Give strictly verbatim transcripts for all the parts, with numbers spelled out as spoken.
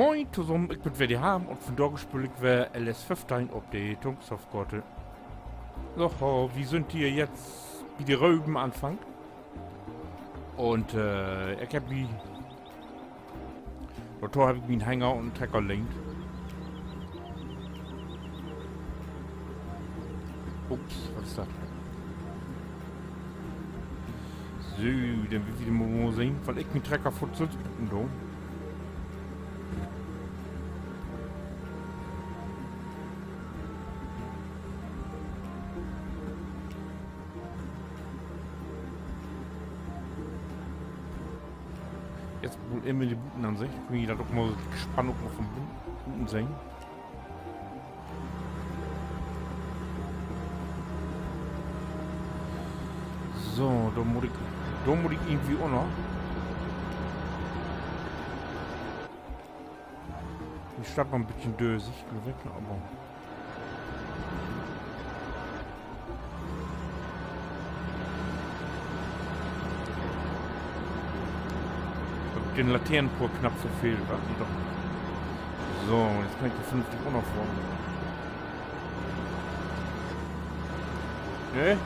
Moin tosamen, ik bün weer de Harm un vundaag speel ik weer L S föffteihn op de Tungstorfkoort. So, wi sünd hier jetzt bi de Röven anfangen. Un, äh, ik heff mi, dorto heff ik mi en Hänger un en Trecker leent. Ups, wat is dat? So, denn will wi mal sehn, wat ik mit Trecker foorts buten do. Jetzt woll even de Butenansicht. Köönt ji dat ok mal, dat Gespann ok mal vun buten sehn. So, dor mutt ik, dor mutt ik irgendwie unner. Is dat mal en beten dösig, glööv ik, aver Heff ik den Laternenpool knapp verfehlt, wat? Nee, doch. So, jetzt kann ik hier vernünftig unnerfohren. Ne?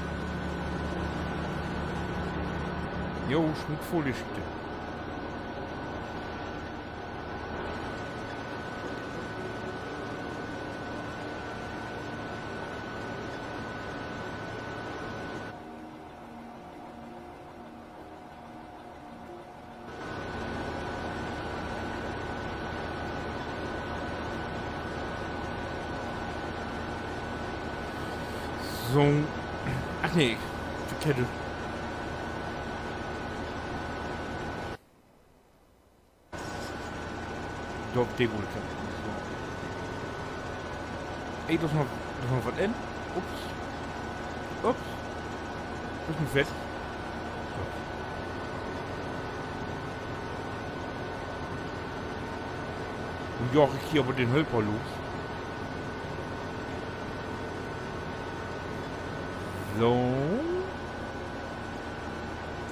Jo, smiet vull, de Schiete. So. Ach nee, verkehrt. Dor, de wull ik hebben. So. Ey, dor is noch, dor is noch wat in. Ups. Ups. Dor is en Fett. So. Nu jaag ik hier aver den Hölper los. So.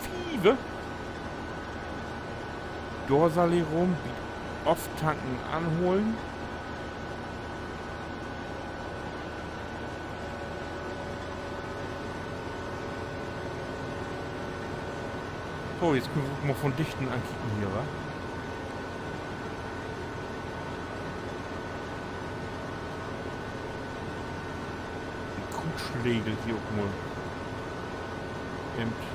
Fieve. Dor sall he rum, bi't Oftanken anholen. So, jetzt köönt wi ok mal vun dichten ankieken hier, wa? De Kruutslegel hier ok mal. Emt.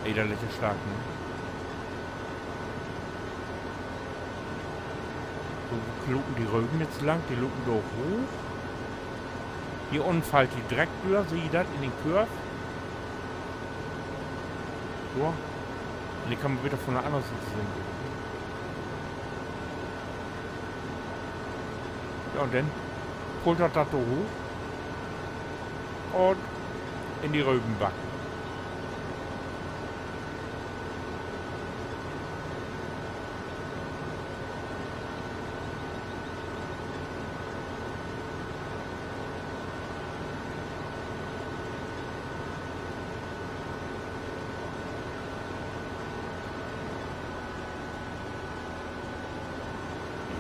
Ey, dat liggt ja stark, ne? So, wo lopen de Röven jetzt lang? De lopen dor hooch. Hier ünnen fallt de Dreck dör, seht ji dat in den Körf? So. Un ik kann mal beter vun de anner Siet sehn. Ja, un denn poltert dat dor hooch. Un in de Rövenback.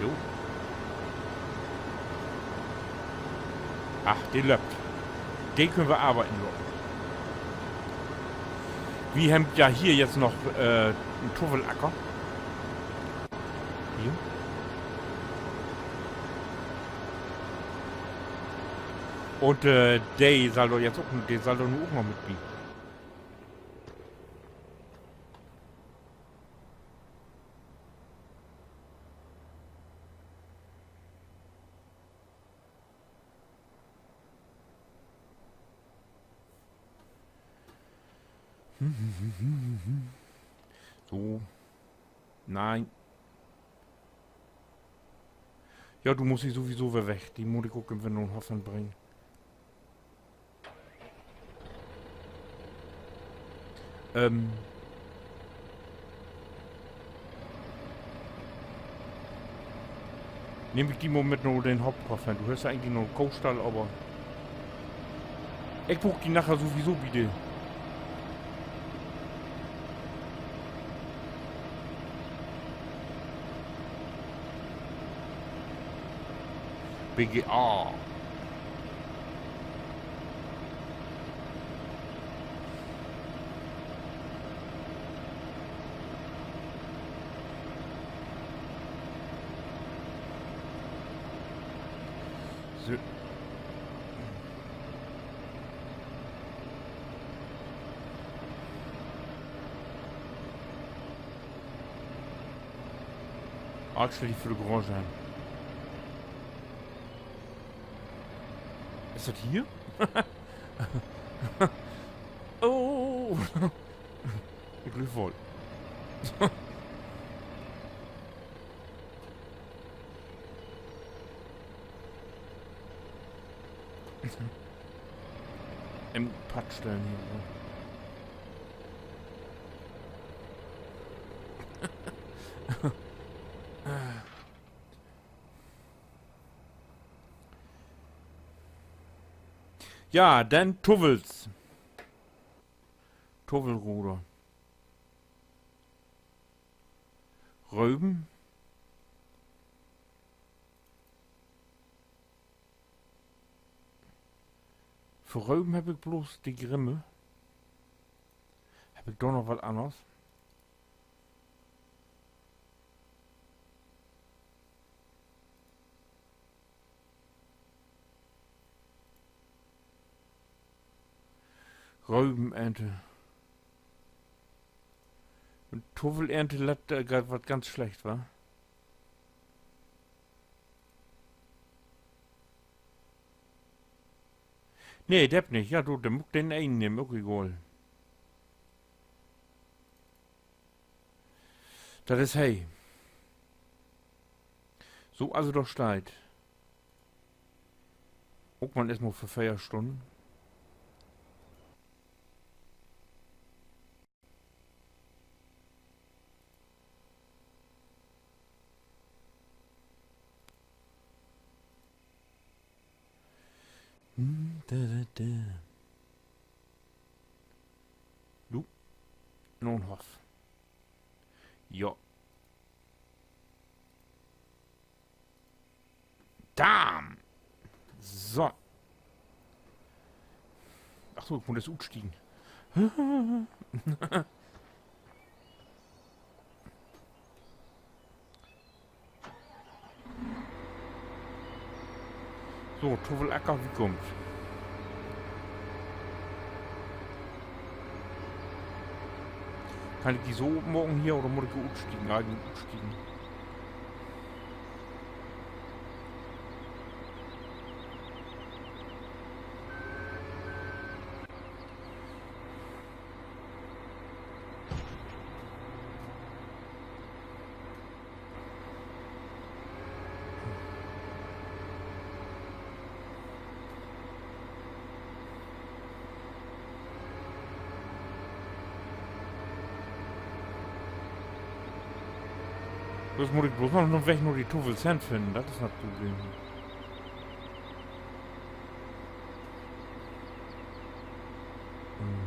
Jo. Ach, de löppt. De köönt wi arbeiden laten. Wi hebbt ja hier jetzt noch, äh, en Tuffelacker. Hier. Un, äh, de sall doch jetzt ok, de sall doch nu ok noch mit bi. So. Nee. Ja, du musst hier sowieso weer weg. De mutt ik ok even na 'n Hoff hen bringen. Ähm. Nehm ik di mal mit na den Haupthoff hen. Du höörst ja egentlich na 'n Kohstall, aver ik bruuk di naher sowieso bi de, B G A. So. Ah, stell di vör de Garage hen. Is dat hier? Oh! Ik glööv woll. Em Patt stellen hier, ne? Ja, denn Tuffels. Tuffelroder. Röven. För Röven heff ik bloots de Grimme. Heff ik dor noch wat anners? Rövenernte. En Tuffelernte lett, äh, ga-, wat ganz slecht, wa? Nee, dat nich. Ja, du, denn mutt ik den een nehmen, ok egal. Dat is he. So as he dor steiht. Ok man eerstmal för veer Stünnen. Hm, da, da, da. Du. Na, en Hoff. Ja. Dam! So. Ach so, ik mutt eerst utstiegen. So, Tuffelacker, wi kaamt. Kann ik de so opmaken hier oder mutt ik utstiegen? Egentlich utstiegen. Nu mutt ik bloots noch en Weg na de Tuffels hen finnen, dat is dat Problem. Mhm.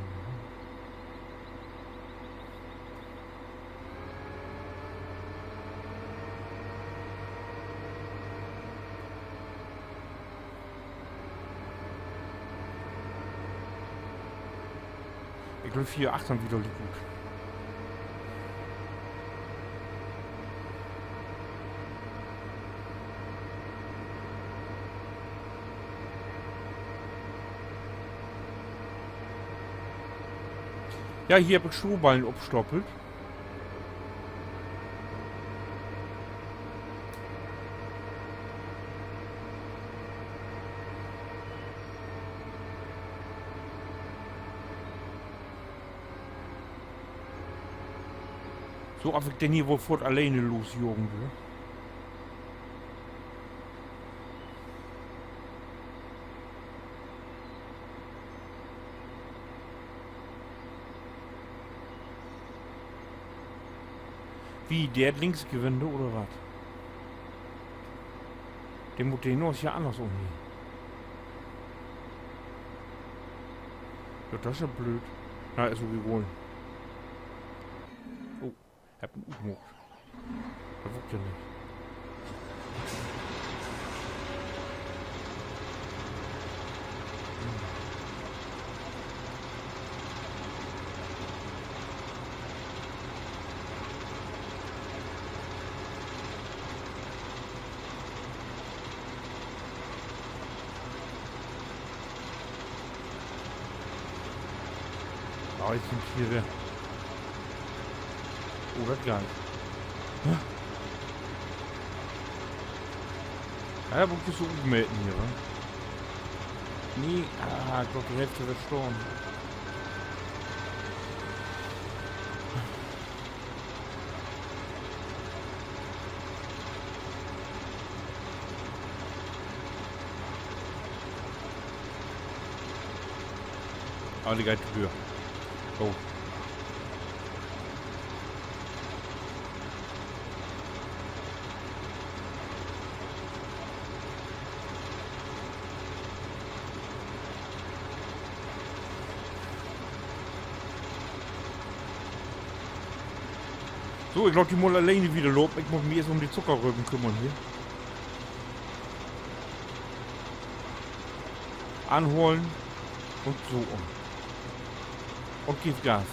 Ik glööv, hier achtern weer dat Licht ut. Ja, hier heff ik Strohballen opstapelt. So, of ik den hier woll foort alleen losjagen do. Wie, de hett links Gewinde oder wat? De mutt de noch ja anners umheen. Ja, dat is ja blööd. Na, is ok egal. Oh, heff en utmaakt. Dat wull ik ja nich. Is hier weer. Oh, dat geiht. Hä? Ja, dat mutt ik so utmeten hier, wa? Nee, ah, ik glööv, de Hälfte weer stahn. Ah, de geiht dör. Oh. So, ik laat di mal alleen wieder lopen. Ik mutt mi eerst üm de Zuckerröven kümmern hier. Anholen un so üm. Un geev Gas.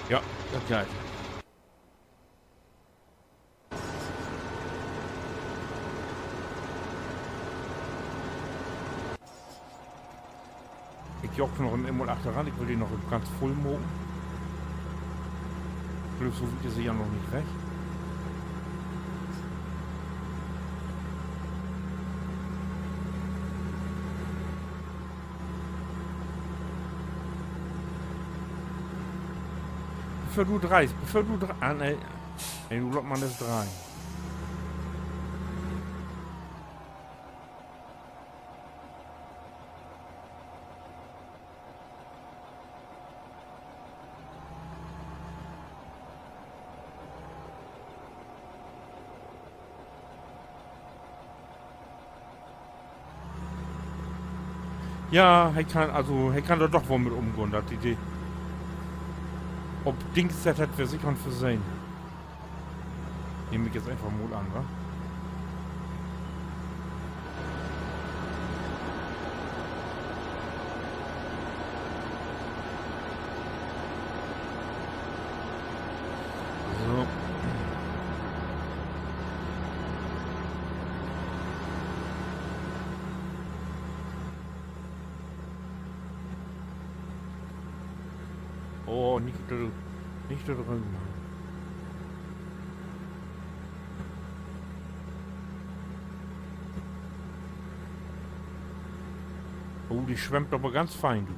Ja, dat geiht. Ik jaag noch eenmal achteran, ik will de noch ganz vull maken. Ik glööv, so wiet is he ja noch nich weg. Bevör du dreihst, bevör du drei-, ah, nee. Nee, du laat man dat dreihn. Ja, he kann, also, he kann dor doch woll mit ümgahn, dat de, de op Dings sett hett, weer seker en Versehn. Nehm ik jetzt eenfach mal an, wa? So. Oh, nich dor, nich dor rin. Oh, de swemmt aver ganz fein, du.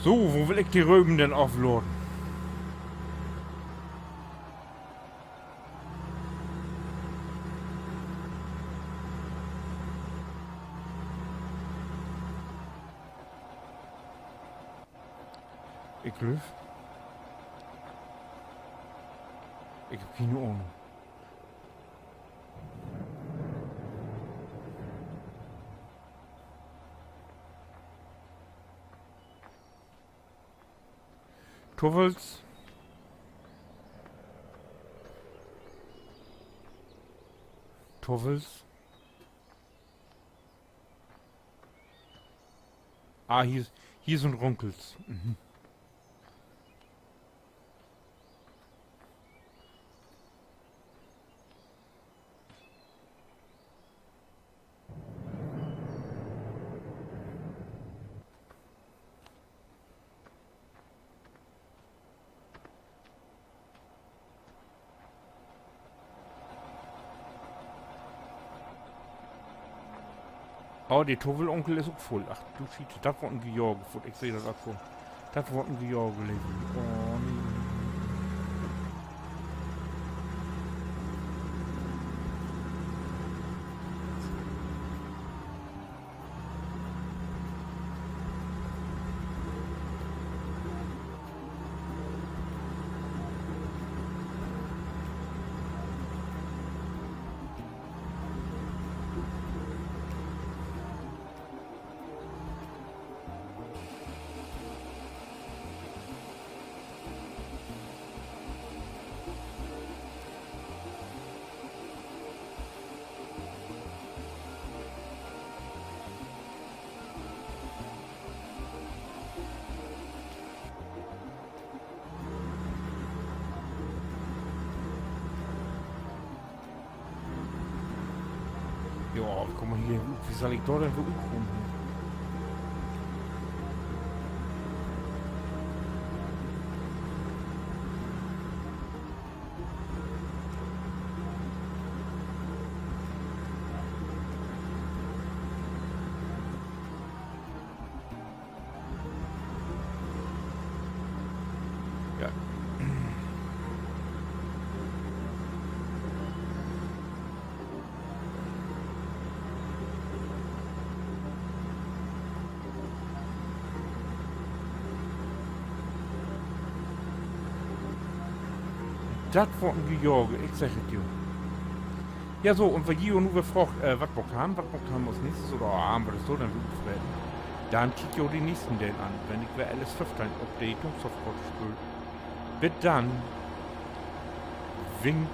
So, wo will ik de Röven denn afladen? Ik glööv, ik heff keen Ahnung. Tuffels. Tuffels. Ah, hier, hier sünd Runkels. Mhm. Oh, de Tuffel-Onkel is ok vull. Ach du Schiet, dat word en Gejaage, foort ik seh, dat dat kummt. Dat word en Gejaage, leve. Oh, nee. Ja, kumm mal hier, wo sall ik dor denn weer utkamen hier? Ja. Dat word en Gejaage, ik segg et jo. Ja, so, un wenn ji jo nu weer fraagt, äh, wat maakt wi, wat maakt wi as nächstes oder, ah, wat is dor denn weer utfreten? Denn kiekt jo den nächsten Deel an, wenn ik weer L S föffteihn op de Dumpsterkarte speel. Bit denn. Winke.